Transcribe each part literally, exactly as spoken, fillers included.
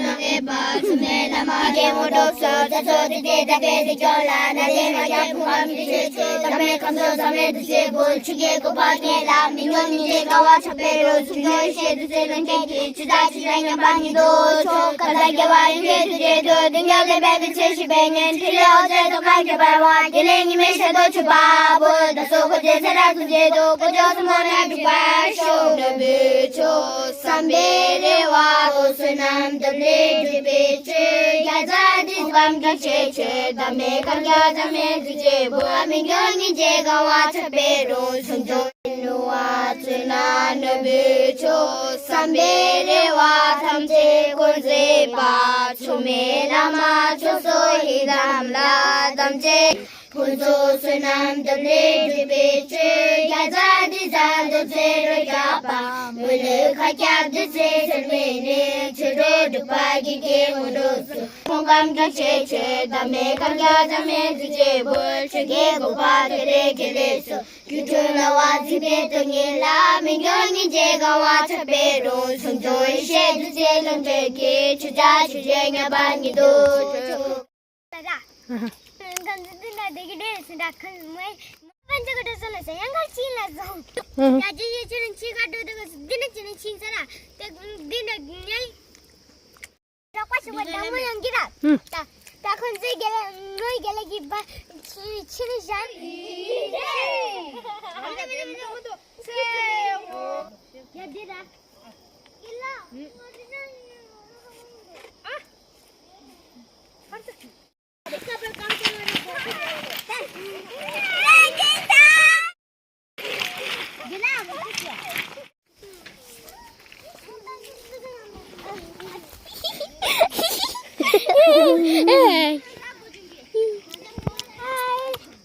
ལ་མེད་པ་ཆུ་མེད་ལ་མ་རྒྱལ་མོ་འགྲོ་སོ་ད་ཚོ་དེ་དེ་ད་པེ་དེ་སྐྱོ་ལ་ན་དེ་མ་རྒྱལ་ཕུང་བ་མི་དེ་ཆོས་ཆོས་ད་མེད་ཁམས་སོ་ས་མེད་དུ་ཆེ་བོ་ཆུ་རྒྱལ་གོ་པ་ངེད་ལ་མི་ཉོ་ཉི་དེ་ཀ་བ་ཆ་པེ་རོ་ཆུ་ཉོ་ཤེས་དུ་ཚེ་ལ་འཁྱེད་ཀྱི་ཆུ་ད་ཆུ་ད་ཉམས་པ་ཉི་དོ་ཆོ་ཁ་ད་རྒྱ་བ་ཡིན་གེ་དུ་རེ་དོ་དུ་ཉོ་ལེ་པེ་དུ་ཆེ་ཤི་པེ་ཉན་ཁྲི་ལེ་ཨོ་ཚེ་དོ་ཁ་རྒྱ་བ་བ་དེ་ལེ་ཉི་མེ་ཤ་དོ་ཆུ་པ་བོ་ད་སོ་ཁོ་ཚེ་ཚེ་ར་དུ་ཚེ་དོ་ཁོ་ཅོ་སུ་མོ་ན་དུ་པ་ཤོ་ར་བེ་ཆོ། བསམ་པའི་རེ་བ་འོ་བསོད་ནམས་དུ་ལས་སྒྲུབ་པའི་ཆོས་རྒྱ་ཚ་འདི་བམ་གྱི་ཆེ་ཆོས་དམ་མེ་གང་རྒྱ་ཚ་མེ་འདི་ཆེ་བོ་ཨ་མི་འགྱོ་ཉིན་ཆེ་གང་བ་ཆ་པེ་རོ་སུན་ཆོ་ལུ་བ་ཚུ་ན་ནུ་བུ་ཆོ། བསམ་པའི་རེ་བ་ཐམས་ཅད་ཀུན་མཛད་པ་ཆོ་མེ་བླ་མ་ཆོ་སོ་ཧི་དམ་ལ་དམ་ཅན། ཕུན་ཚོགས་བསོད་ནམས་དུ་ལས་སྒྲུབ་པའི་ཆོས་རྒྱ་ཚ་འདི་ཚ་འདུ་ཚེ་རོ་རྒྱ་པ་མི་ལུས་ཁ་ཁྱབ་འདུ་ཚེ་ཟེར་མེད་ནས་ཆོས་འགྲོ་སྒྲུབ་པ་གི་དགེ་བོ་འགྲོ་སོ། ཁོང་གམ་གྱི་ཆེ་ཆོས་དམ་མེ་གམ་རྒྱ་ཚ་མེ་འདུ་ཆེ་བོ་ཆོས་ཀྱི་གོ་པ་དེ་ལས་དགེ་ལས་སོ། རྒྱུ་འཕྲུལ་ལ་བ་ཚིག་པའི་དོན་ཉིད་ལ་མི་འགྱུར་ཉིན་བྱེད་གང་བ་ཆགས་པའི་རོ། སུམ་ཅུ་ཡེ་ཤེས་རྡུལ་ཚོན་ལམ་འབྲས་ཀྱི་ཆུ་བྱ་ཆུ་བྱེད་མཉམ་པ་ཉིད་དུ་ཆོད། ད་ལྟ་ང་ཚོ་འདི་འདྲ་བསྡད་ཀྱི་རེད་ཟེར་འདྲ་ཁ་མོས་མ་འཇོག་གི་འགྲོ་སོང་ལ་ཟེར་ཡང་གར་ཕྱིན་ལ་སོང་། ད་ཅི་ཡེ་ཆུ་རིན་ཆེན་ཁ་འགྲོ་འདུག་གི་འདི་འདྲ་ཅི་ནས་ཕྱིན་ཟེར་ལ་དེ་འདི་འདྲ་ཉལ། རོགས་པ་ཞུ་བ་དང་མོ་ཡོང་གི་ར། ད་ད་ཁོང་ཚོའི་དགེ་ལས་ངོའི་དགེ་ལས་ཀྱི་པ་ཕྱི་ཕྱི་ནས་བཞག་ཡ་འདི་ར། འདི་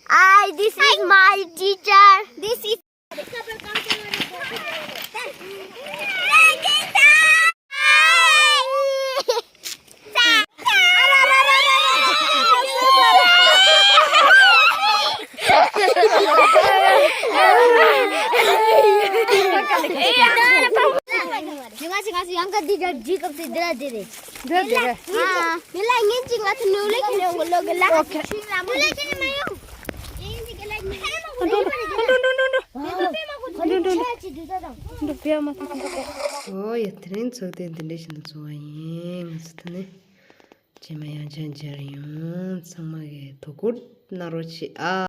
ལ་Hi, this is my teacher. This is ང་ཚོ་ཡང་ག་འདི་འདྲ་འདྲི་སྐབས་སུ་འདི་ལ་འདི་རེད། འདི་འདི་རེད། ཨ། འདི་ལ་ངན་ཅིག་ང་ཚོ་ནུ་ལེ་ཁྱེར་ཡོང་གི་ལོ་གི་ལ། ཨོ་ཁེ། ནུ་ལེ་ཁྱེར་མ་ཡོང་། ཨ་འགྲོ་འགྲོ་འགྲོ་འགྲོ་འགྲོ། ཨ་འགྲོ་འགྲོ་འགྲོ། འགྲོ་བེ་མ་ཐུབ་འགྲོ་བེ། ཨོ་ཡ་དེ་རིང་ཚོགས་དེ་འདི་འདྲ་ཞིག་ན་ཚོགས་པ་ཡིན། ང་ཚོ་ད་ནི་རྗེས་མ་ཡང་བསྐྱར་མཇལ་ཡོང་། ཚང་མ་གི་དོ་ཁུར་གནང་རོགས་བྱེད་ཨ།